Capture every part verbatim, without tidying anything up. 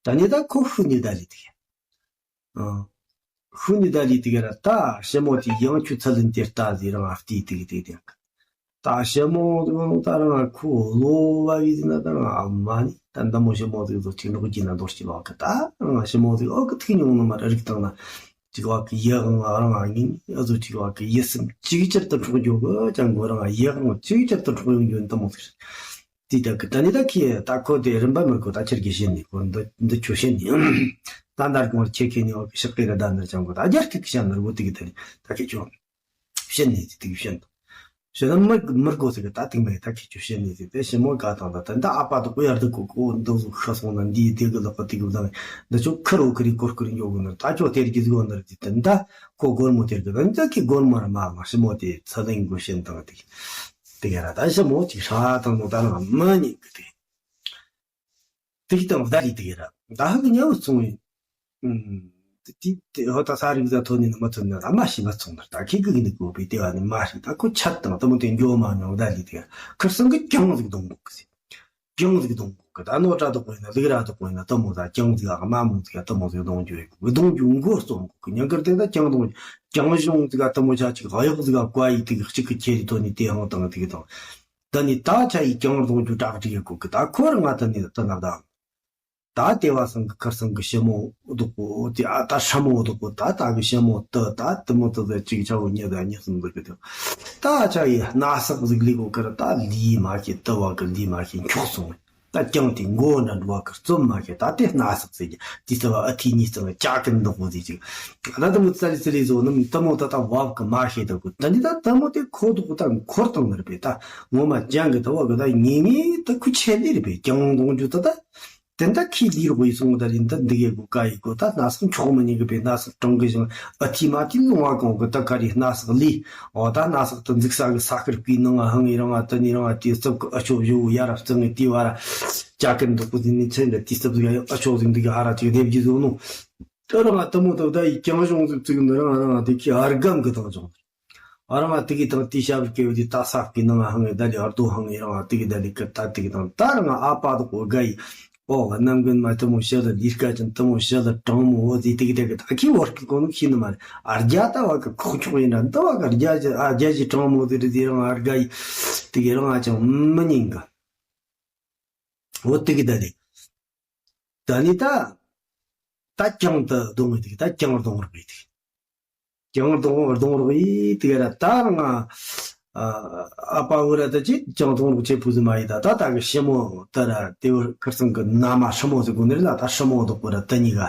ད་ནི་ད་ཁོ་ཤུ་ནི་ད་ལི་དེ་ག་ཨ། ཤུ་ནི་ད་ལི་དེ་ག་ར་ད་ཞི་མོ་དེ་ཡང་ཁྱོད་ཚ་ལན་དེ་ལྟ་ཟེར་རང་ཨ་ཏི་དེ་གི་དེ་དེ་ག་ད་ཞི་མོ་ད་རང་ཁོ་ལོ་བ་བི་དེ་ན་ད་རང་ཨ་མ་ནི་ད་འདི་མོ་ཞི་མོ་དེ་ཚོ་ཅིག་འགྲོགས་ཀྱི་ན་འདོར་གྱི་བ་གི་ད་རང་ཞི་མོ་དེ་ཨོ་གི་ཐིག་ཉུང་ནི་མ་ར་རིག་དང་ན་ཅིག་བ་གི་ཡི་ཨང་ཨ་རང་ཨ་ངིན་ཨ་ཚོ་ཅིག་བ་གི་ཡི་སེམས་ཅིག་ཅར་དུ་འཕྲོག་རྒྱུ་གི་ཅང་གོ་རང་ཡི་ཨང་ཅིག་ཅར་དུ་འཕྲོག་ཡོང་རྒྱུ་འདི་མོ་དེ་དེ་ད་གི་ད་ནི་ད་ཁི་ད་ཁོ་དེ་རིམ་པ་མི་དགོས་ད་ཁྱེར་གི་བཤད་ནི་ཁོ་འདི་འདི་ཁྱོད་བཤད་ནི་ད་འདར་གོང་ཁྱེད་ཁྱེད་ནི་བ་གི་ཤག་གི་ར་ད་འདར་ཅང་གོ་ད་རྒྱར་ཁི་གི་བཤད་ནི་རུ་དེ་གི་ད་ནི་ད་ཁི་ཁྱོད་བཤད་ནི་དེ་དེ་གི་བཤད་ནི་བཤད་ན་མི་མི་དགོས་ཟེར་གི་ད་དེ་མེད་ད་ཁི་ཁྱོད་བཤད་ནི་དེ་དེ་ཞི་མོ་ག་དང་ད་ད་འདི་ཨ་ཕ་དུ་ཀོ་ཡར་དུ་ཀོ་ཀོ་འདི་ཟུག་ཤ་སོང་ན་འདི་དེ་གི་ལག་པ་དེ་གི་བཟང་འདི་ཆོ་ཁི་རོ་ཁི་རི་ཀོར་ཀི་རི་འགྱོ་གི་ནི་ད་ཁྱོད་དེར་གི་ཟིག་འོ་ནི་ར་དེ་ད་འདི་ཁོ་སྒོར་མོ་དེར་གི་ད་འདི་ཁི་སྒོར་མོ་ར་མ་མ་ཞི་མོ་དེ་ཚ་ལེན་དགོས་བཤད་དང་དེ། དེ་ག་ར་ད་ཞི་མོ་ཅིག་ཧྲ་དང་ནོ་ད་རང་མི་ཉན་གི་དེ། དེ་གི་དང་བདའ་རི་དེ་ག་ར་ད་ཧ་གི་ཉལ་བུ་ཚོང་ཡིན། ཨུམ། དེ་དེ་ཧོ་ད་ས་རིག་ཟ་ཐོ་ནི་ནི་མ་ཐོན་ན་ད་མ་ཤི་མ་ཚོང་ནར་ད་ཁི་གི་གི་ནི་གོ་བི་དེ་བ་ནི་མ་ཧྲི་ད་ཁོ་ཆད་དང་ད་མོ་དེ་འགྱོ་མ་མྱོང་བདའ་རི་དེ་ག་ཁར་སང་གི་ཀྱང་ཟིག་གདོང་གོ་གི་ཟིག་ཀྱང་ཟིག་གདོང་གོ་གི་ད་ནོ་ཏྲ་དོ་གོ་ཡིན་ན་ལིག་ར་དོ་གོ་ཡིན་ན་ད་མོ་ད་ཀྱང་ཟིག་ཨ་མ་མོ་ཟིག་ད་མོ་ཟིག་གདོང་འགྱོ་ཡི་གོ་གི་གདོང་འགྱོ་མགོ་སོང་གོ་གི་ཉང་གར་དེ་ད་ཀྱང་གདོང་ཀྱང་གཞུང་ཟིག་ད་མོ་ཆ་ཅིག་གཡོག་ཟིག་བཀའ་ཡི་དེ་གི་གཅིག་གི་ཁྱེར་ཡི་དོ་ནི་དེ་ཧང་དང་དེ་གི་དང་། ད་ནི་ད་ཆ་ཡི་ཀྱང་གདོང་རྒྱུ་བྲག་ཅིག་ཡོད་གོ་གི་ད་ཁོ་ར་ང་ད་ནི་ད་ན་ད། ད་དེ་བ་སང་གི་ཁར་སང་གི་ཞི་མོ་རྡོག་པོ་དེ་ཨ་ད་ཧྲ་མོ་རྡོག་པོ་ད་ད་གི་ཞི་མོ་ཏི་ད་དི་མོ་ཏི་ད་ཅིག་ཆ་བོ་ཉི་ད་ཉི་གསུམ་འདུག་གི་དེ་ད་ཆ་ཡི་སྣ་སག་ཟིག་ལི་གོ་གི་ར་ད་ལི་མ་ཤེས་ཏི་བ་གི་ལི་མ་ཤེས་འཁྱོག་སོང་། ད་ཀྱང་དེ་མགོ་འདྲ་འགྲོ་བ་གི་རྩོམ་མ་ཤེས་ད་དེ་སྣ་སག་ཟིག་དེ་ཚ་བ་ཨ་ཐི་ཉི་སང་ཅག་གི་འདུག་གོ་ཟིག་ཅིག་ད་དི་མོ་ཙ་ལི་ཙི་ལི་བཟོ་ནམ་དི་མོ་ད་ད་བབ་གི་མ་ཤེས་ད་གོ་ད་ནི་ད་དི་མོ་དེ་ཁོ་རྡོག་པོ་ད་འཁོར་དང་ནི་རེད་པས་ད་ངོ་མ་ཅང་གི་ད་བ་གི་ད་ཉེ་ཉེ་ད་ཁུ་ཆེ་ལི་རེད་པས་ཀྱང་གདོང་རྒྱུ་ད་ད། དེ་འདྲ་ཁྱི་ལི་རོགས་ཡི་སོང་ད་རིན་ད་འདི་གའི་གོ་ཀ་ཡི་གོ་ད་སྣ་སག་འཁྱོག་མི་ཉན་གི་པའི་སྣ་སག་གྲང་གི་ཞིང་ཨ་ཐི་མ་ཐི་ལུང་བ་གང་གི་ད་ཀ་རི་སྣ་སག་ལི་འོ་ད་སྣ་སག་ཏུ་འཛུགས་ས་གི་ས་ཁར་བཀོད་ནང་ང་ཧང་ཡི་རང་ང་ད་ནི་རང་ང་དེ་ཚབ་གི་ཨ་ཆོ་བཞུ་ཡ་ར་བཙང་ངི་དེ་བ་ར་ཅག་གི་འདུག་གི་དེ་ནི་ཚེ་འདི་དེ་ཚབ་གི་ཨ་ཆོ་ཟིག་འདི་གི་ཧ་ར་ཅིག་སྡེབ་ཀྱི་བཟོ་ནོ་ད་རང་ང་ད་མོ་ད་ད་ཡི་ཀྱང་གཞུང་ཟིག་ཚིག་འདི་རང་རང་ང་དེ་ཁྱི་ཨར་སྒམ་གི་དང་བྱུང་། ཨ་རང་ང་དེ་གི་དང་དེ་ཞབས་སྐྱེ་བོ་དེ་ད་ས་སྐྱེ་ནང་ང་ཧང་ངེ་ད་ལི་ཨར་དོ་ཧང་ངེ་རང་ང་དེ་གི་ད་ལི་ཀི་ད་དེ་གི་དང་ད་རང་ང་ཨ་པ་དོ་གོ་ག་ཡི་ཨོ་ག་ནམ་གུན་མ་དེ་མོ་ཤི་ལ་ལི་སྐ་ཅན་དེ་མོ་ཤི་ལ་གྲང་མོ་འོ་དེ་དེ་གི་དེ་གི་ད་ཁྱི་བོར་གི་གོ་ནུ་ཤི་ནི་མ་རེད། ཨ་རྒྱ་ད་བ་གི་ཁོག་ཆོག་ཡིན་ན་འདི་བ་གི་རྒྱ་ཇི་ཨ་རྒྱ་ཇི་གྲང་མོ་དེ་རེད། དེ་རང་ཨ་རྒྱ་ཡི་དེ་གི་རང་ང་ཅང་མི་ཉན་གི་འོ་དེ་གི་ད་ལི་ད་ནི་ད་ད་ཀྱང་ད་གདོང་ངེ་དེ་གི་ད་ཀྱང་གདོང་ར་གི་དེ་གི་ཀྱང་གདོང་གདོང་རོགས་ཡིན་དེ་ག་ར་ད་ང་ཨ་ཨ་ཕ་བུ་ར་ད་ཅི་ཀྱང་གདོང་རོགས་ཆེ་བུ་ཟི་མ་ཡིན་ད་ད་ད་གི་ཞི་མོ་ད་ར་དེ་བུ་ཁར་སང་གི་ན་མ་ཧྲི་མོ་ཟི་གོ་ནི་རེད་ལ་ད་ཧྲི་མོ་དོག་པོ་ར་ད་གཉིས་ཀ་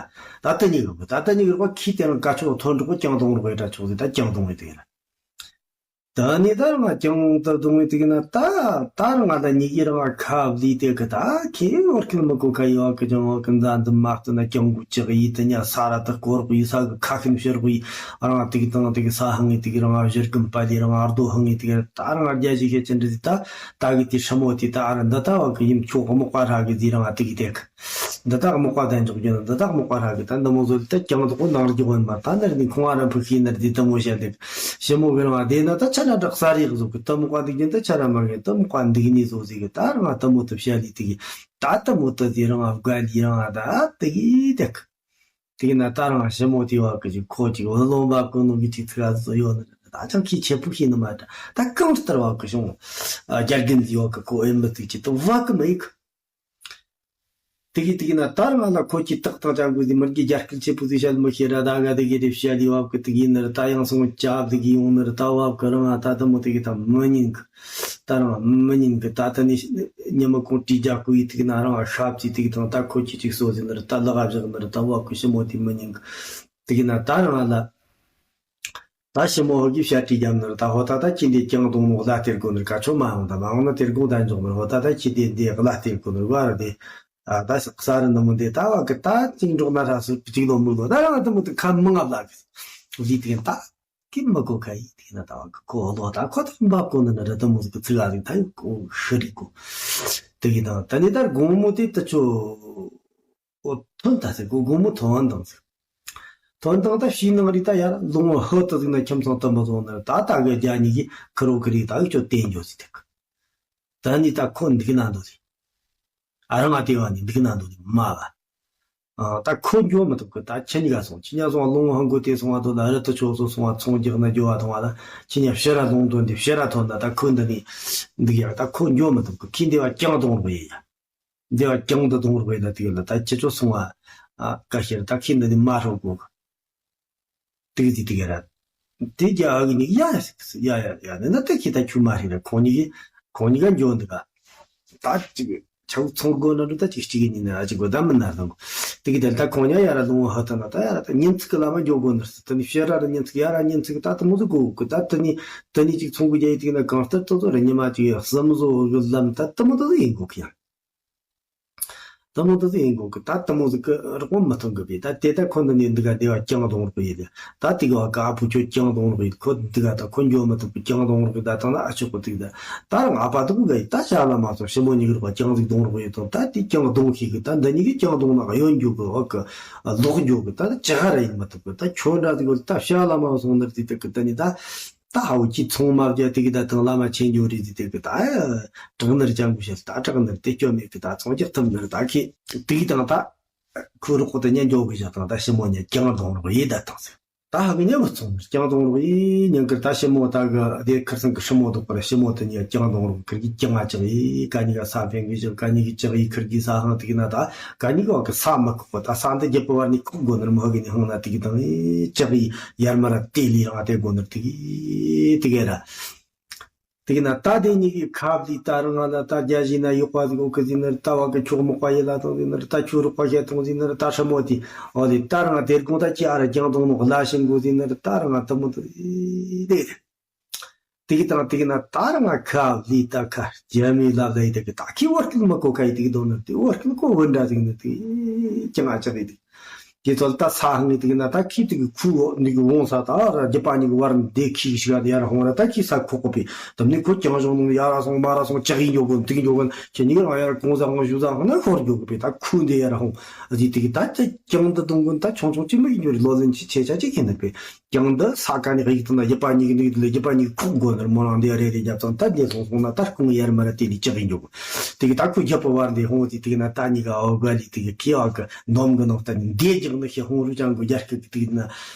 ད་ད་གཉིས་ཀ་བུ་ད་ད་གཉིས་ཀ་རོགས་ཁྱི་དེ་རང་ཀ་ཆོག་ཐོན་འགྲོ་གོ་ཀྱང་གདོང་རོགས་ཡིན་ད་ཆོག་ཟི་ད་ཀྱང་གདོང་ཡིན་དེ་ག་ར་ད་ནི་ད་ར་ང་ཀྱང་ད་གདོང་ཡིན་དེ་གི་ན་ད་ད་ར་ང་ད་གཉིས་ཀྱི་ར་ང་ཁ་བླི་དེ་གི་ད་ཁྱི་བོར་ཁི་མི་གོ་ཁ་ཡོ་གི་ཀྱང་གི་ད་འདི་མ་ད་ན་ཀྱང་གུ་ཅི་གི་ཡིན་ད་ཉ་ས་ར་ད་སྐོར་གི་ཡིན་ས་གི་ཁ་ཁིན་ཤར་གི་ཡིན། ཨ་རང་དེ་གི་དང་དེ་གི་ས་ཧང་ངི་དེ་གི་རང་ཨ་ཞེར་གི་པ་ལི་རང་ཨར་རྡོ་ཧང་ངི་དེ་གི་ད་རང་ཨ་རྒྱ་ཞིག་ཤེས་ཅན་འདྲི་ད་ད་གི་དེ་ཧྲ་མོ་དེ་ད་ཨ་ར་འདི་ད་བ་གི་ཡིན་ཁྱོ་གི་མོ་ཀ་ར་གི་དེ་རང་ཨ་དེ་གི་དེ་གི་འདི་ད་གི་མོ་ཀ་ད་འཇོག་རྒྱུ་ན་འདི་ད་གི་མོ་ཀ་ར་གི་ད་འདི་མོ་ཟོ་དེ་ད་ཀྱང་དོ་གོ་ནང་རྒྱུ་ཧོན་མ་ད་ནར་ནི་ཁོང་ཨ་ར་ཕུ་ཤི་ནར་དེ་ད་མོ་ཤ་དེ་ཞེ་མོ་གི་རང་ཨ་དེ་ན་ད་ཆ་ན་དྲག་ས་རིག་ཟོ་གི་ད་མོ་ཀ་འདི་གི་ད་ཆ་ན་མ་གི་ད་མོ་ཀ་འདི་གི་ནི་ཟོ་ཟི་གི་ད་རང་ཨ་ད་མོ་ད་ཤ་ལི་དེ་གི་ད་ད་མོ་ད་དེ་རང་ཨ་བཀའ་ལི་རང་ཨ་ད་དེ་གི་དེ་གི་དེ་གི་ན་ད་རང་ཞི་མོ་དེ་བ་གི་ཅིག་ཁོ་ཅིག་བུ་ལོན་བབ་གོ་ནོ་གི་ཅིག་ཚིག་ཨ་ཟོ་ཡོད་ནི་ད་ཅང་ཁྱི་ཆེ་པོ་ཤེས་ནི་མ་ད་ད་གང་ལྟར་བ་གི་བྱུང་རྒྱ་རྒན་དེ་བ་གི་ཁོ་ཨེ་མི་ཚིག་ཅིག་ཏུ་བ་གི་མེད་གི་དེ་གི་དེ་གི་ན་ད་རང་ལ་ཁོ་ཅིག་ཏག་ཏག་ཅང་གི་དེ་མི་རྒྱ་རྒྱ་སྐད་ཆེ་པོ་ཚིག་བཤད་མི་ཤེས་ར་ད་ག་དེ་གི་དེ་བཤད་དེ་བ་གི་དེ་གི་ནི་ར་ད་ཡང་སོང་ཅབ་དེ་གི་ཡོང་ནི་ར་ད་བ་གི་རང་ད་ད་མོ་དེ་གི་ད་མི་ཉན་གི་ད་རང་མི་ཉན་གི་ད་ད་ནི་ཉི་མ་གུང་དྲིས་རྒྱ་ཀུ་ཡི་དེ་གི་ན་རང་ཤབ་ཅིག་དེ་གི་དང་ད་ཁོ་ཅིག་ཅིག་སོ་ཟིན་ནི་ར་ད་ལག་བཞག་ནི་ར་ད་བ་གི་ཞི་མོ་དེ་མི་ཉན་གི་དེ་གི་ན་ད་རང་ལ་ད་ཞི་མོ་ཧོ་གི་བཤད་དྲིས་རྒྱབ་ནི་ར་ད་ཧོ་ད་ད་ཁྱི་འདི་ཀྱང་གདོང་ནོ་གླ་སྟེར་གོ་ནི་ར་ག་ཆོ་མ་འོང་ད་མ་འོང་ན་སྟེར་གོང་ད་འཇོག་མི་ར་ཧོ་ད་ད་ཁྱི་འདི་འདི་གླ་སྟེར་གོ་ནི་ར་བ་ར་དེ་ཨ་ད་ས་རི་ནི་མོ་འདི་ད་བ་གི་ད་ཅིག་འགྲོགས་ན་ར་སུ་ཅིག་ལོ་མི་ལོ་ད་རང་ད་མོ་དེ་ཁ་མི་ང་བ་གི་ལི་དེ་ད། ཀི་མ་གོ་ཁ་ཡི་དེ་ན་ད་བ་གི་ཁོ་ལོ་ད་ཁོ་ད་འབབ་གོ་ནི་ན་ར་ད་མོ་ཟིག་གི་ཚིག་ཨ་ཟིག་ད་ཡོད་གོ་ཤི་རི་གོ་དེ་གི་དང་ད་ནི་ད་དགོང་མོ་དེ་ད་ཆོ་ཨོ་ཐོན་ད་ཟེར་གོ་དགོང་མོ་ཐོན་དང་ཟེར་ཐོན་དང་ད་ཤི་ནང་རི་ད་ཡར་ལུང་བ་ཧོ་ད་ཟིག་ན་ཁྱིམ་ཚང་ད་མ་བཟུང་ན་ད་ད་གི་རྒྱ་ཉིད་ཀྱི་ཁི་རོ་ཁི་རི་ད་གི་ཆོ་དེ་འཇོ་ཟིག་དེ་གི་ད་ནི་ད་ཁོ་འདི་གི་ན་འདོ་ཟིག་ཨ་རང་ང་དེ་བ་ནི་འདི་གི་ན་འདོ་ཟིག་མ་བ། ཨ། ད་ཁོ་འགྱོ་མི་ཐུབ་གི། ད་ཁྱེད་གཉིས་ཀ་སོང་། ཁྱེད་གཉིས་སོང་བ་ལུང་ཧང་གོ་དེ་སོང་བ་དོ་ལ་རི་ཐུ་ཆོག་སོ་སོང་བ་ཚོང་རྒྱག་ན་འགྱོ་བ་ཐོང་བ་ལ། ཁྱེད་གཉིས་ཕྱི་ར་ལུང་དོན་དེ་ཕྱི་ར་ཐོན་ད། ད་ཁོ་འདི་ནས་འདུག་ཡ། ད་ཁོ་འགྱོ་མི་ཐུབ་གི། ཁྱེད་འདི་བ་ཀྱང་གཏོང་རོགས་ཡེ་ཡ། འདི་བ་ཀྱང་དུ་གཏོང་རོགས་ཡེ། ད་དེ་ལ་ད་ཁྱེད་ཆོ་སོང་བ། ཨ། ཀ་ཤེར་ད་ཁྱེད་འདི་ནས་མ་ཧྲོ་གོ་གི། དེ་གི་དེ་གི་ར། དེ་རྒྱ་ཨ་གི་ནི་ཡ་ཡ་ཟིག་ཡ་ཡ་ཡ་ནི་ན། ད་ཁྱེད་ད་ཁྱོད་མ་ཧྲི་ར། ཁོང་གཉིས་གི་ཁོང་གཉིས་ཀ་འགྱོ་འདི་ག། ད་ཅིག་ཆའུ་ཚོང་སྒོ་ན་འགྲོ། ད་ཅིག་གཅིག་གི་ཉིན་ན་ཨ་ཅིག་གོ་ད་མི་ན་དང་། དེ་གི་དེ་ད་ཁོང་གཉིས་ཡ་ར་ལུང་ཧ་ཐ་ན། ད་ཡ་ར་ད་ཉིན་ཚིག་གི་ལ་མ་འགྱོ་དགོ་ནི་རེད། ད་ནི་ཕྱི་ར་ར་ཉིན་ཚིག་ཡ་ར་ཉིན་ཚིག་ད་དུ་མོ་ཟིག་གོ་གི། ད་དུ་ནི་དུ་ནི་ཅིག་ཚོང་གི་རྒྱ་ཡི་དེ་གི་ན་གང་ལྟར་དུ་ཚོ་ར་ཉི་མ་ཅིག་ཡ་བསམ་བཟོ་གི་ལམ་ད་དུ་མོ་དུ་ཟིག་ཡིན་གོ་གི་ཡ། དུ་མོ་དུ་ཟིག་ཡིན་གོ་གི། ད་དུ་མོ་ཟིག་གི་རོགས་མི་ཐོན་གི་བས། ད་དེ་ད་ཁོ་འདི་ནས་འདི་ག་བདེ་བ་ཀྱང་གཏོང་རོགས་ཡེ་ལེ། ད་དེ་གི་བ་ག་ཨ་ཕུ་ཁྱོད་ཀྱང་གཏོང་རོགས་ཡེ། ཁོ་འདི་ག་ད་ཁོ་འགྱོ་མི་ཐུབ་གི། ཀྱང་གཏོང་རོགས་ཡེ། ད་ཐང་ན་ཨ་ཆོག་གི། དེ་གི་ད་ད་རང་ཨ་ཕ་དུ་གི་ག་ཡི་ད་ཤ་ལ་མ་སོང་། ཞི་མོ་གཉིས་གི་རོགས་ཀྱང་ཟིག་གཏོང་རོགས་ཡེ་དང་། ད་དེ་ཀྱང་གཏོང་ཤེས་གི། ད་འདི་གཉིས་གི་ཀྱང་གཏོང་ན་གཡོན་འགྱོ་གི། འོག་གི་ལོག་འགྱོ་གི། ད་ཅི་ག་ར་ཡིན་མི་ཐུབ་གི། ད་ཁྱོད་འདྲ་དེ་གི་ད་ཤ་ལ་མ་སོང་ནི་རེད། དེ་དེ་གི་ད་ནི་ད། ད་ཧ་བོ་ཁྱི་ཚོང་མ་བརྒྱབ་དེ་གི་ད་དང་བླ་མ་ཆེན་འགྱོ་རེད། དེ་དེ་གི་ད་དྲག་ནར་ཅང་གི་བཤད། ད་དྲག་ནར་དེ་སྐྱོ་མེད་གི། ད་ཚོང་རྒྱག་ཐུབ་ནར་ད་ཁྱི་དེ་གི་དང་ད་ཁོ་རོགས་པོ་ད་ཉན་འགྱོ་གི་བཞག་དང་། ད་ཞི་མོ་ཉན་ཀྱང་གཏོང་རོགས་ཡེ་ད་དང་ཟེར། ད་ཧ་གི་ཉན་བུ་ཚོང་ནར་ཀྱང་གཏོང་རོགས་ཡེ་ཉན་གི། ད་ཞི་མོ་ད་གི་དེ་ཁར་སང་གི་ཧྲི་མོ་དོག་པར་ཞི་མོ་དེ་ཉན་ཀྱང་གཏོང་རོགས། ཁིར་གི་ཀྱང་ང་ཅག་ཡེ་ག་ཉི་ག་ས་ཕན་གི་བཞག་ག་ཉི་གི་ཅག་ཡེ་ཁིར་གི་ས་ཧང་དེ་གི་ན་ད། ག་ཉི་ག་བ་གི་ས་མི་ཁོག་པ། ད་ས་འདི་རྒྱབ་པ་བར་ནི་ཁོག་དགོ་ནར་མ་ཧ་གི་ནི་ཧང་ན་དེ་གི་དང་ཨེ་ཅག་ཡི་ཡར་མ་ར་དེ་ལི་རང་དེ་དགོ་ནར་དེ་གི་དེ་གི་ར། དེ་གི་ན་ད་དེ་ཉི་གི་ཁབ་ལི་ད་རང་ང་ད་ད་རྒྱ་བཞི་ན་ཡོག་པ་ཟིག་འོ་གི་ཟིན་ནར། ད་བ་གི་ཁྱོག་མོག་པ་ཡེ་ལ་ཐོང་ཟིན་ནར། ད་ཁྱོ་རོག་པ་ཤེ་ཐོང་ཟིན་ནར། ད་ཧྲ་མོ་དེ་འོ་ལི་ད་རང་དེར་གོང་ད་ཁྱི་ཨ་ར་ཀྱང་ཐོང་ནོ་ལ་ཤིང་གོ་ཟིན་ནར། ད་རང་ད་མོ་དེ་དེ། དེ་གི་དང་དེ་གི་ན་ད་རང་ང་ཁ་ལི་ད་ཁ་རྒྱ་མི་ལབ་ལ་ཡི་དེ་གི་ད་ཁི་བར་སྐིལ་མ་གོ་ཁ་ཡི་དེ་གི་དོ་ན་དེ་བར་སྐིལ་གོ་བུ་འདྲ་ཟིག་ནི་དེ་ཀྱང་ཨ་ཅག་ཡི་དེ་དེ་ཚོ་ད་ས་ཧང་ངི་དེ་གི་ན་ད་ཁི་དེ་གི་ཁུ་འོ་ནི་གི་འོང་ས་ད་ར་རྒྱ་པ་ནི་གི་བར་འདི་ཁི་ཞིག་ཡ་ར་ཧོང་ར་ད་ཁི་ས་ཁོ་ཁོ་པི་དམ་ནི་ཁོ་ཀྱང་ཞོང་ནི་ཡ་ར་སོང་མ་ར་སོང་ཅག་ཡིན་འཇོག་གོ་དེ་གི་འཇོག་གོ་ཁྱེད་ནི་རང་ཡ་ར་གོང་ས་ཧང་ཞུ་ས་ཧང་ན་ཤོར་འཇོག་གི་པི་ད་ཁུ་འདི་ཡ་ར་ཧོང་ཨ་ཟི་དེ་གི་ད་ཅག་ཀྱང་འདི་དུང་གོ་ད་ཆུང་ཆུང་ཅི་མི་གི་འཇོག་རི་ལོ་ལན་ཅི་ཆེ་ཆ་ཅི་ཁེ་ནི་པི། ཀྱང་འདི་ས་ཀ་ནི་གཡུག་ཐུབ་ན་རྒྱབ་པ་གཉིས་ཀྱི་ནི་ལས་རྒྱབ་པ་གཉིས་ཀྱི་ཁུག་དགོས་ནར་མོ་རང་འདི་རེ་རེ་རྒྱབ་ཙང་ད་འདི་སོང་སོང་ན་ད་ཁུང་ཡར་མར་དེ་ལས་ཅག་ཡིན་འཇོག་གོ་དེ་གི་ད་ཁུ་རྒྱབ་པ་བར་འདི་ཧོང་དེ་དེ་གི་ན་ད་གཉིས་ཀ་འོ་དགའ་ལི་དེ་གི་ཁི་ཨ་གི་འདོམ་གི་ནང་ད་ནི་འདི་རྒྱག་ནི་ཤེ་ཧོང་རུ་ཅང་གི་རྒྱ་སྐད་ཀྱི་དེ་གི་ན།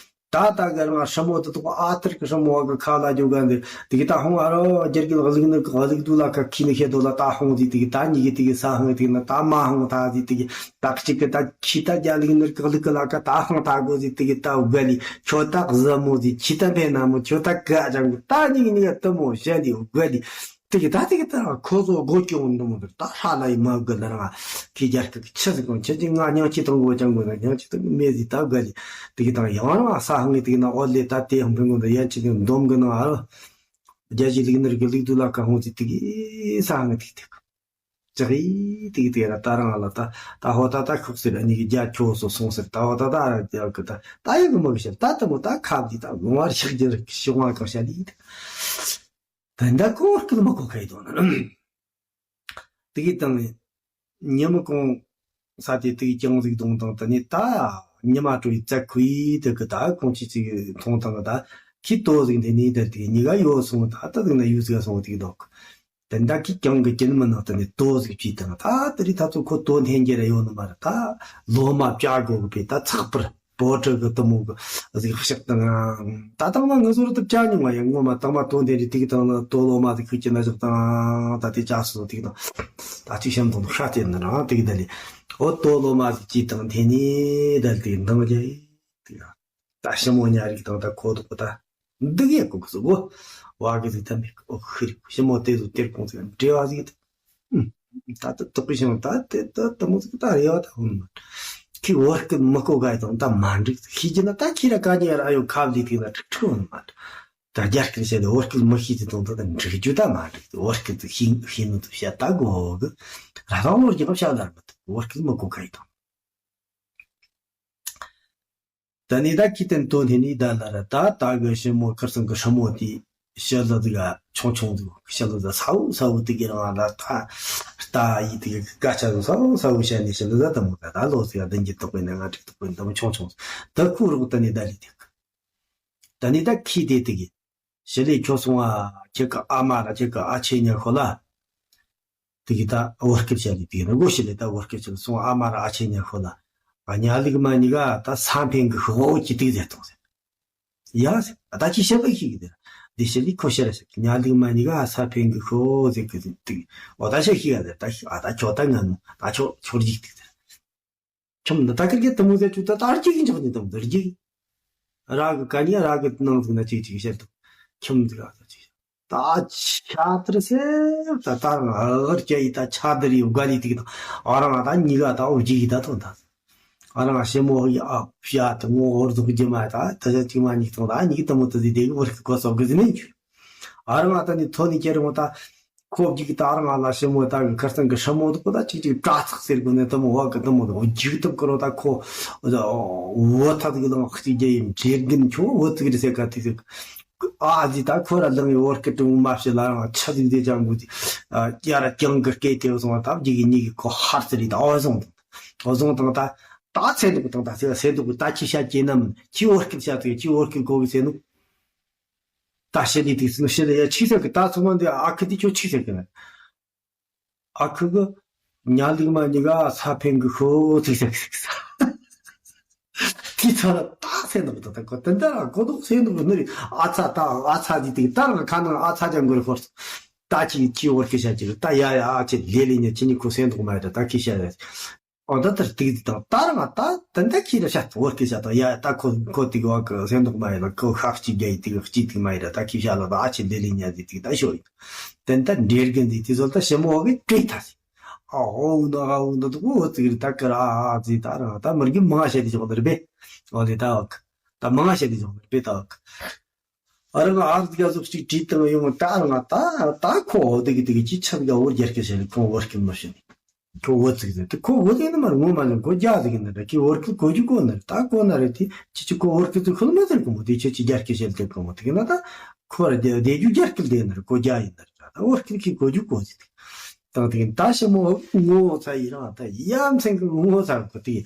ད་ད་ག་རང་ཧྲ་མོ་དེ་དོག་ཨ་ཐར་གི་ཧྲ་མོ་གི་ཁ་ལ་རྒྱུ་ག་འདི་དེ་གི་ད་ཧོང་ཨ་རོ་རྒྱ་སྐད་གླིག་ནི་གླིག་དུ་ལ་ཁ་ཁི་ནི་ཤེ་དོ་ལ་ད་ཧོང་དེ་དེ་གི་ད་གཉིས་གི་དེ་གི་ས་ཧང་དེ་གི་ན་ད་མ་ཧང་ད་དེ་དེ་གི་ད་གཅིག་གི་ད་ཁྱི་ད་རྒྱ་ལིག་ནི་ག་ལིག་གི་ལ་ཀ་ད་ཧང་ད་གོ་ཟི་དེ་གི་ད་ག་ལི་ཁྱོ་ད་གཟི་མོ་ཟི་ཁྱི་ད་འཕེན་ན་མོ་ཁྱོ་ད་ག་ཅང་གི་ད་ཉིག་ཉིག་ཏི་མོ་ཞན་དི་ག་ལི་དེ་གི་ད་དེ་གི་ད་ཁོ་ཚོ་སྒོ་སྐྱོང་འདི་མོ་དུ་ད་ཧྲ་ལ་ཡི་མ་གི་ལ་རང་ཁྱི་རྒྱ་སྐད་ཆི་ཟིག་གོང་ཁྱེད་ཀྱི་ང་ཉང་ཁྱི་ཐང་གོ་ཅང་གོ་ན་ཉང་ཁྱི་ཐང་གི་མེ་ཟི་ད་ག་ལི་དེ་གི་ད་ཡང་རང་ས་ཧང་གི་དེ་གི་ན་ཨོ་ལེ་ད་དེ་ཧང་འཕེན་གོ་ད་ཡན་ཆི་གི་འདོམ་གི་ན་ཨ་རོ་རྒྱ་ཞི་ལིག་ནི་རི་གི་ལིག་དུ་ལ་ཀ་ཧོང་ཟི་དེ་གི་ས་ཧང་གི་དེ་གི་དེ་གི། ཅག་ཡི་དེ་གི་དེ་ར་ད་རང་ལ་ད་ད་ཧོ་ད་ད་ཁུག་སེར་ཨ་ནི་གི་རྒྱ་ཁྱོ་སོ་སོང་སེར་ད་ཧོ་ད་ད་ར་རྒྱ་གི་ད་ད་ཡི་གི་མ་གི་ཤར་ད་ད་མོ་ད་ཁབ་ཀྱི་ད་ལོང་བར་ཤག་རྒྱུ་ར་ཤི་ཝང་གང་ཤ་ལི་ད་ད་ད་ཁོ་བར་སྐུལ་མ་ཁོ་ཁ་ཡི་དོ་ན་དེ་གི་དང་ཉི་མ་གོང་ས་དེ་དེ་གི་ཀྱང་ཟིག་དོང་དང་ད་ནི་ད་ཉི་མ་དྲོ་ཡི་ཙ་ཁུ་ཡི་དེ་གི་ད་ཁོང་ཆི་ཆི་གི་མཐོང་དང་ད་ཁི་ཏོ་ཟིག་འདི་ནི་ད་དེ་གི་ཉི་ག་ཡོ་སོང་ད་ད་དེ་ན་ཡུ་ཟིག་སོང་དེ་གི་དོག་དེ་འདྲ་གི་གྱང་གི་གྱེན་མི་ནང་དུ་ནས་དོ་ཟིག་བྱས་དང་ད་དེ་རིང་ད་ཚོ་ཁོ་དོ་འཐེན་རྒྱུ་ར་ཡོད་ནི་མ་རེད། ད་ལོ་མ་བྱ་དགོས་གི་པས་ད་ཚགས་པར་པོ་ཏྲི་གི་དུ་མོ་གི་ཟིག་ཤག་དང་ད་དང་མ་ངུ་ཟོར་དུ་བྱ་མྱོང་བ་ཡང་ངོ་མ་དང་མ་དོ་འཐེན་རེ་དེ་གི་དང་ན་དོ་ལོ་མ་ཟིག་ཁུ་གྱེན་ན་ཞག་དང་ད་དེ་བྱ་སོ་དེ་གི་དང་ད་ཅིག་བཤམས་དང་ཤ་དེ་ནི་རང་དེ་གི་ད་ལི་ཨོ་དོ་ལོ་མ་ཟིག་བྱས་དང་འཐེན་ནི་ད་དེ་འདང་རྒྱ་ཡི་དེ་ཡང་། ད་ཞི་མོ་ཉ་རིག་དང་ད་ཁོ་དོག་ད་འདི་གས་གོ་གི་སོ་གོ་བ་གི་ཟིག་ད་མི་ཨོ་ཁི་རིག་ཞི་མོ་དེ་ཟོ་དེར་གོང་ཟིག་འབྲེལ་བ་ཟིག་ད་ད་ད་དོག་གི་ཞི་མོ་ད་དེ་ད་ད་མོ་ཟིག་ད་རེ་བ་ད་ཧོན་མ་ཁི་བར་སྐུལ་མི་གོ་ག་ཡི་དང་ད་མ་འགྲིག་ཤི་རྒྱུ་ན་ད་ཁི་ར་ག་ཉེ་ར་ཨ་ཡོ་ཁབ་ལི་ཐིག་ན་ཁྲིག་ཁྲིག་ཧོན་མ་ད་རྒྱ་སྐད་བཤད་དེ་བར་སྐུལ་མི་ཤི་རྒྱུ་དང་ད་ད་འགྲིག་རྒྱུ་ད་མ་འགྲིག་བར་སྐུལ་དུ་ཤི་ཤི་ནི་དུ་བཤད་ད་གོ་གི་ར་ད་ལོ་རྒྱུ་ག་བཤད་ལ་མི་ཐུབ་བར་སྐུལ་མི་གོ་ག་ཡི་དང་། ད་ནི་ད་ཁི་ཏན་ཏོ་ནི་ནི་ད་ལ་ར་ད་ད་གི་ཞི་མོ་ཁར་སང་གི་ཧྲ་མོ་དེ་ཤི་ལ་དི་ག་ཆུང་ཆུང་དི་ཤི་ལ་ད་ས་བོ་ས་བོ་དི་གི་རང་ལ་ད་ད་ཡི་དི་གི་ཀ་ཆ་ས་བོ་ས་བོ་ཤ་ནི་ཤི་ལ་ད་ད་མོ་ད་ད་ལོ་སི་ག་དན་གི་ཏོག་པའི་ནང་ང་ཏིག་ཏོག་པའི་ད་མོ་ཆུང་ཆུང་ད་ཁུ་རུ་ད་ནི་ད་ལི་དི་གི་ད་ནི་ད་ཁི་དེ་དི་གི་ཤི་ལི་ཁྱོ་སོང་ཨ་ཁྱེད་ཀ་ཨ་མ་ར་ཁྱེད་ཀ་ཨ་ཆེ་ཉ་ཁོ་ལ། དེ་གི་ད་བོར་སྐད་ཆ་ལི་དེ་ནི་གོ་ཤི་ལི་ད་བོར་སྐད་ཆ་ལི་སོང་ཨ་མ་ར་ཨ་ཆེ་ཉ་ཁོ་ལ། གཉའ་ལུག་མ་གཉིས་ཀ་ད་ས་འཕེན་གི་ཤོག་ཅི་ཏིག་ཟེར་ཏོང་ཟེར། ཡ་ཟེར། ད་ཅི་བཤད་པ་ཞིག་གི་དེ་ར། དེ་བཤད་ལི་ཁོ་ཤེས་ར་ཤེས། གཉའ་ལུག་མ་གཉིས་ཀ་ས་འཕེན་གི་ཤོག་ཟེར་གི་ཟེར་ཏིག་འོ་ད་ཤེས་ཤིག་ཡ་ཟེར། ད་ཤི་ཨ་ད་ཁྱོད་ད་ང་ནུ་ད་ཁྱོད་ཁྱོད་རྒྱུག་ཏིག་ཟེར། ཁྱོད་ད་ད་ཀིར་གི་དུ་མོ་ཟེར་ཆུ་ད་ད་རྒྱུག་གི་འཇོག་ནི་དུ་མོ་ད་རྒྱུག་ར་གི་ག་ཉི་ར་གི་ནང་ཟིག་ན་ཅིག་ཅིག་བཤད་དུ། ཁྱིམ་ཟིག་ཨ་ད་ཅིག་ད་ཆ་དར་སེ་ད་ད་རང་ཨ་རྒྱ་ཡི་ད་ཆ་དར་ཡི་དགའ་ལི་ཏིག་ད་ཨ་རང་ཨ་ད་གཉིས་ཀ་ད་འོ་རྒྱུག་གི་ད་ཐོན་ད། ཨ་རང་ཞི་མོ་ཡི་ཨ་ཕྱི་ཨ་ད་ངོ་འོར་ཟུག་རྒྱུ་མ་ད་ད་ཆ་ཅིག་མ་གཉིས་ཐོན་ད་གཉིས་ཀ་ད་མོ་ད་ཟི་དེ་གི་བར་གི་གོ་སོག་གི་ཟི་ནས་འཇུ། ཨ་རང་ཨ་ད་ནི་ཐོ་ནི་ཁྱེར་འོ་ད། ཁོ་གཅིག་གིས་ད་རང་ང་ལ་ཞི་མོ་ད་གི་ཁར་སང་གི་ཧྲ་མོ་དུ་ཁོ་ད་གཅིག་གཅིག་དྲ་ཚག་ཟེར་གོ་ནས་ད་མོ་བ་གི་ད་མོ་དུ་འཇིག་ཐུབ་ཀི་རོ་ད་ཁོ་བོ་ཐ་དུ་གི་ལང་གཅིག་རྒྱ་ཡིན་བྲེལ་གིན་ཁྱོ་བོ་ཙིག་རི་སེ་ཀ་ཐིག་ཐིག་ཨ་ཟི་ད་ཁོ་ར་ལང་ཡི་བོར་ཀི་ཏུ་མ་ཕྱི་ལ་རང་ཆ་ཟིག་དེ་ཅང་གུ་ཡ་ར་ཀྱང་གི་སྐད་དེ་སོང་བ་ད་གཅིག་གི་གཉིས་གི་ཁོ་ཧར་ཙི་རི་ད་ཨོ་ཟོང་དང་ཨོ་ཟོང་དང་ད་ད་ཚེ་འདུག་དང་ད་ཚེ་ཚེ་འདུག་ད་ཁྱི་ཤ་ཀྱེ་ནམ་ཁྱི་བོར་ཀི་ཤ་ཏུ་ཁྱི་བོར་ཀི་གོ་གི་ཚེ་འདུག་ད་ཤི་ལི་ཏིག་སི་ནུ་ཤི་ལི་ཡ་ཆིག་ཟེར་གི་ད་ཚོ་མ་འདི་ཨ་ཁི་དི་ཁྱོད་ཆིག་ཟེར་གི་ན། ཨ་ཁི་གི་ཉ་ལིག་མ་གཉིས་ཀ་ས་འཕེན་གི་ཤོ་ཆིག་ཟེར་གི་ཟེར་གི་ས། དི་ཚ་ལ་ད་སེ་ནོ་ད་ད་གོ་ཏན་ད་ར་གོ་དོག་སེ་ནོ་ནི་རི་ཨ་ཚ་ད་ཨ་ཚ་དི་ཏིག་ད་ར་ཁ་ནང་ཨ་ཚ་ཅང་གོ་རི་ཧོར། ད་ཅི་ཅི་བོར་ཀི་ཤ་ཅི་ད་ཡ་ཡ་ཨ་ཅི་ལེ་ལེ་ཉ་ཅི་ནི་ཁོ་སེ་ནོ་མ་ཡ་ད་ད་ཀི་ཤ་ཡ། ཨོ་ད་ལྟར་ཏིག་ཏིག་དང་ལྟར་ང་ད་ཏན་ཏན་ཁྱི་ར་ཤ་ཏོ་བོར་ཀི་ཤ་ཏོ་ཡ་ད་ཁོ་ཁོ་ཏིག་བ་ཀི་སེམས་ཏོག་མ་ཡི་ལ་ཁོ་ཤ་གཅིག་རྒྱ་ཡི་ཏིག་གཅིག་ཏིག་མ་ཡི་ར་ད་ཁྱི་ཤ་ལ་ད་ཨ་ཆི་ལེ་ལེ་ཉ་ཟི་ཏིག་ད་ཤོ་ཡི། ཏན་ཏན་འདྲེར་གན་ཟི་ཏི་ཟོལ་ད་ཤི་མོ་བ་གི་བྲེ་ཐ་ཟི། ཨ་ཨོ་ན་ཨ་ཨོ་ན་ཏོ་ཨོ་ཙིག་རི་ད་ཀ་ར་ཨ་ཟི་ད་ར་ད་མར་གི་མང་ཤ་ཏི་ཅོག་ནར་བེ། ཨོ་ལེ་ད་ཨོ་ཀ་ད་མང་ཤ་ཏི་ཅོག་ནར་བེ་ད་ཨོ་ཀ་ཨ་རི་ང་ཨར་ཏི་ག་ཟོག་ཅིག་བྲིས་བཏང་ཡོང་ད་ང་ད་ད་ཁོ་འོ་དེ་གི་དེ་གི་ཅི་ཆབ་ག་འོ་རྒྱལ་སྐད་བྱས་ནས་ཁོ་འོ་སྐད་མ་ཤེས་ནས་ཁོ་འོ་ཙིག་ཟེར་ཏེ་ཁོ་འོ་དེ་ནི་མར་ངོ་མ་ནི་གོ་རྒྱ་ཟིག་ཡིན་ན་ད་ཁི་འོ་སྐད་གོ་རྒྱུ་གོ་ནི་ད་གོ་ན་རེ་དེ་ཅི་ཅི་ཁོ་འོ་སྐད་དུ་ཁོ་ལ་མ་ཟེར་གོ་མོ་དེ་ཁྱེད་ཅི་རྒྱལ་སྐད་བྱས་ཏེ་གོ་མོ་དེ་གི་ན་ད་ཁོ་ར་རྒྱ་བདེ་རྒྱུ་རྒྱལ་སྐད་དེ་ན་རེ་གོ་རྒྱ་ཡིན་ན་རེ་ད་འོ་སྐད་ཁི་གོ་རྒྱུ་གོ་ཟིག་དེ་དང་དེ་གི་ད་ཞི་མོ་ངོ་ཚ་ཡི་རང་ད་ཡ་མཚན་གི་ངོ་ཚ་གོ་དེ།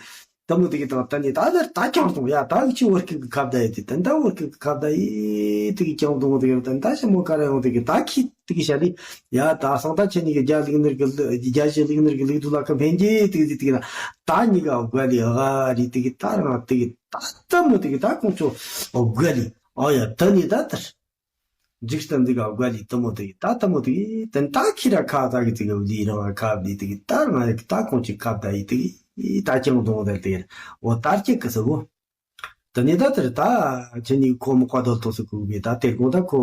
ད་མོ་དེ་གི་དང་ད་ནི་ད་ལར་ད་ཀྱང་སོང་ཡ་ད་གི་ཅི་བོར་ཀི་གི་ཁ་བརྡ་ཡི་དེ་ད་ད་བོར་ཀི་གི་ཁ་བརྡ་ཡི་དེ་གི་ཀྱང་སོང་དེ་གི་ད་ད་ཞི་མོ་ཀ་ར་ཡོང་དེ་གི་ད་ཁི་དེ་གི་ཤ་ལི་ཡ་ད་སང་ད་ཁྱེད་གཉིས་གི་རྒྱ་ལིག་ནར་གི་རྒྱ་ཞི་ལིག་ནར་གི་ལིག་དུ་ལ་ཁ་འཕེན་གྱི་དེ་གི་དེ་གི་ན་ད་གཉིས་ཀ་དགའ་ལི་ཨ་རི་དེ་གི་ད་རང་དེ་གི་ད་ད་མོ་དེ་གི་ད་ཁོང་ཚོ་དགའ་ལི་ཨ་ཡ་ད་ནི་ད་དར། འཇིག་རྟེན་འདི་ག་དགའ་ལི་དུ་མོ་དེ་ད་དུ་མོ་དེ་དེ་ད་ཁྱི་ར་ཁ་ད་གི་དེ་གི་ལི་རང་ཁ་བི་དེ་གི་ད་ང་ཡི་ད་ཁོང་ཅིག་ཁ་ད་ཡི་དེ་གི་ད་ཀྱང་དོང་དེ་དེ་འོ་ད་ཀྱི་གི་ས་གོ་དེ་ནི་ད་དེར་ད་ཁྱི་ནི་ཁོ་མོ་ཁ་དོ་ཐོ་སུ་གུ་བི་ད་དེར་གོང་ད་ཁོ་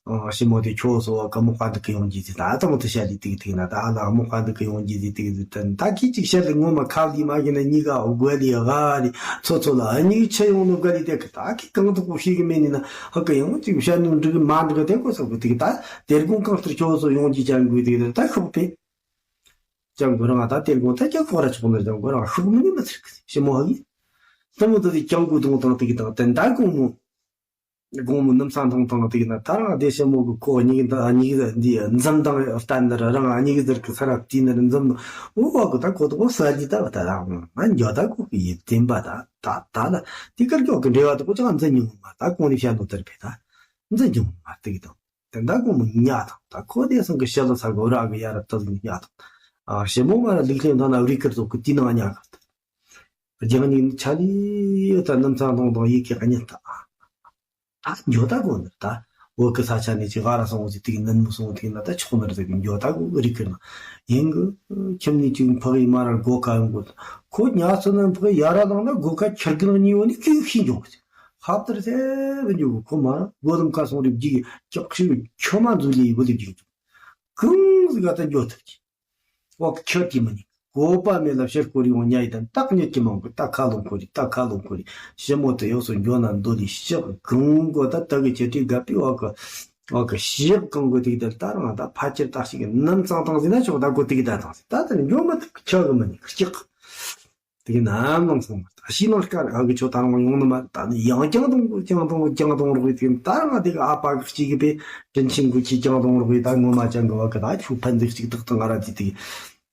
ཞི་མོ་དེ་ཁྱོ་སོ་བ་ཀ་མོ་ཁ་འདི་གི་ཡོང་གི་དེ་ད་དུ་མོ་དེ་ཤ་ལི་དེ་གི་དེ་ན་ད་ཨ་ལ་མོ་ཁ་འདི་གི་ཡོང་གི་དེ་དེ་གི་དེ་ད་ཁྱི་ཅིག་ཤ་ལི་ངོ་མ་ཁ་བི་མ་གི་ན་གཉིས་ཀ་དགའ་ལི་ག་ལི། ཚོ་ཚོ་ལ་ཨ་ནི་ཆེ་ཡོང་ནོ་ག་ལི་དེ་གི་ད་གི་གང་དུ་གོ་ཤེས་གི་མེད་ནི་ན་ཧ་གི་ཡང་ཅིག་བཤད་ནོ་འགྲིག་གི་མ་འགྲིག་གི་དེ་གོ་ས་གི་དེ་གི་ད་དེར་གོང་གང་ལྟར་ཁྱོད་ཚོ་ཡོང་གི་ཅང་གི་དེ་གི་ད་ཤོག་པེ། ཅང་གི་རང་ད་དེར་གོང་ད་ཀྱང་ཁོ་ར་ཆོག་ནི་ཅང་གི་རང་ཤོག་མི་ནི་མི་ཚིག་གི་ཞི་མོ་ཧ་གི་ད་མོ་ད་དེ་ཅང་གི་དོང་དང་དེ་གི་ད་དེ་ད་གོང་མོ། དགོང་མོ་ནམ་སང་ཐོང་ཐོང་དེ་ན་ད་རང་བདེ་ཤེ་མོ་གི་ཁོ་གཉིས་ད་གཉིས་འདི་འཛུམ་མདངས་ལྟ་ནི་ར་རང་གཉིས་ཟེར་གི་ས་ར་དེ་ནི་འཛུམ་འོ་བ་གི་ད་ཁོ་ད་ཁོ་ས་ལི་ད་བ་ད་རང་ང་འཇོ་ད་ཁོ་གི་ཡིན་བདེན་པ་ད་ད་ད་ལ་དེ་ཀར་ཀྱོག་གི་འབྲེལ་བ་ད་ཁོ་ཅང་འཛིན་མྱོང་མ་ད་གོང་ནས་བཤད་ནོ་དར་བས་ད་འཛིན་མྱོང་མ་དེ་གི་དང་དེ་ད་དགོང་མོ་ཉ་དང་ད་ཁོ་དེ་སང་གི་ཤ་ལ་ས་གོ་ར་གི་ཡ་ར་ད་ལི་ཉ་དང་ཨ་ཞེ་མོ་ང་ར་ལིག་ལེན་ད་ན་རི་ཀར་ཟོ་གི་དེ་ནང་ཉ་གི་ད་རྒྱང་ཉིན་ཆ་ལི་ད་ནམ་ཚང་ཐོང་ཐོང་ཡི་གེ་གཉིས་ད། ད་འགྱོ་ད་གོ་ནི་ད། འོ་གི་ས་ཆ་ནས་ཅི་ག་ར་སོང་ཟིག་དེ་གི་ནན་མོ་སོང་དེ་ན་ད་ཆོག་ནི་རེད་ཟེར་གི་འགྱོ་ད་གོ་གི་རིག་གི་ན། ཡིན་གི་ཁྱིམ་ནས་ཅིག་ཕག་ཡི་མ་ར་སྒོ་ཁ་ཡོང་གོ་ད། ཁོ་ཉ་ཚོ་ནན་ཕག་ཡ་ར་དང་ན་སྒོ་ཁ་ཁྱེར་གི་ནང་ཉི་འོ་ནི་ཀི་ཤི་འགྱོ་གི་ཧབ་ཏར་སེ་བི་འགྱོ་གི་ཁོ་མ་ར་སྒོ་ལམ་ཁ་སོང་རིབ་ཀྱི་ཀྱག་ཤི་ཁྱོ་མ་འཛུལ་ལི་བུ་ལི་ཀྱི་གང་ཟིག་ག་ད་འགྱོ་ཐུབ་ཀྱི། འོག་ཁྱོད་ཀྱིས་མི་ཉན། གོ་པ་མེད་ལ་ཕྱིར་སྐོར་ཡོང་ཉ་ཡི་དང་སྟག་ཉིད་ཀྱི་མང་གི་རྟ་ཁ་ལོ་འཁོར་རི་རྟ་ཁ་ལོ་འཁོར་རི་ཞི་མོ་དེ་ཡོག་སོ་འགྱོ་ན་འདོད་ལི་ཤག་གང་གོ་ད་ད་གི་ཆེ་ཏི་དགའ་པི་འོག་གི་འོག་གི་ཤག་གང་གོ་དེ་གི་དེར་ད་རང་ད་ཕ་ཁྱེར་ད་ཞིག་གི་ནམ་ཚང་ཐང་ཟིན་ན་ཆོག་ད་གོ་དེ་གི་ད་ཐང་ཟིན་ད་དེར་འགྱོ་མི་ཐུབ་ཁྱོད་གི་མི་ཉན་ཤག་དེ་གི་ནམ་ལངས་སོང་མ་ད་ཤི་ནང་སྐར་ཨ་གི་ཆོ་ད་རང་ཡོང་ནི་མ་ད་ནི་ཡང་ཀྱང་དང་གོ་ཀྱང་དང་གོ་ཀྱང་དང་རོགས་ཡི་དེ་ད་རང་དེ་གི་ཨ་ཕ་གི་གཅིག་གི་པེ་དྲིན་ཆེན་གོ་ཁྱི་ཀྱང་དང་རོགས་ཡི་ད་ངོ་མ་ཅང་གི་བ་གི་ད་ཆུ་ཕན་འདི་གཅིག་དག་དང་ང་ར་དེ་དེ་གི་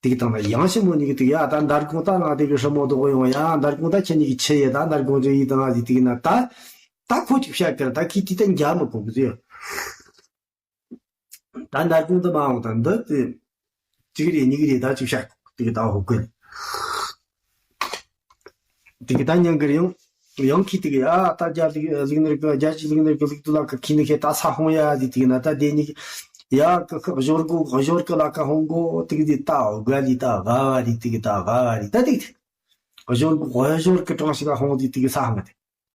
དེ་གི་དང་ན་ཡང་ཞི་མོ་ཉིད་ཀྱི་དེ་གི་ཡ་ད་འདར་གོང་ད་ང་དེ་གི་ཧྲ་མོ་དོ་གོ་ཡོང་ཡ་འདར་གོང་ད་ཁྱེད་ཉིད་ཀྱི་ཆེ་ཡེ་ད་འདར་གོང་ཅི་ཡི་ད་ང་དེ་དེ་གི་ན་ད་ད་ཁོ་ཅིག་བཤད་ཀྱི་ར་ད་ཁྱི་དེ་ད་འཇའ་མི་གོ་གི་ཟེར། ད་འདར་གོང་ད་མ་འོང་ད་འདི་དེ་གཅིག་རེ་གཉིས་རེ་ད་ཅིག་བཤད་གོ་དེ་གི་ད་ཧོ་གོ་ནི། དེ་གི་ད་ཉང་གི་ཡང་ཡང་ཁི་དེ་གི་ཡ་ད་རྒྱ་ལུགས་ལུགས་ནི་རིག་པ་རྒྱ་ཆེ་ལུགས་ནི་རིག་པ་ལུགས་དུ་ལ་ཀ་ཁི་ནི་ཁེ་ད་ས་ཧོང་ཡ་དེ་དེ་གི་ན་ད་དེ་ནི་ཡ་ཀ་ཁ་གཞོར་གོ་གཞོར་ཀ་ལ་ཀ་ཧོང་གོ་དེ་གི་དེ་ད་ག་ལི་ད་ག་བ་རི་དེ་གི་ད་ག་བ་རི་ད་དེ་གི་གཞོར་གོ་གཞོར་ཀ་གྲངས་ཤིག་ལ་ཧོང་དེ་དེ་གི་ས་ཧང་དེ།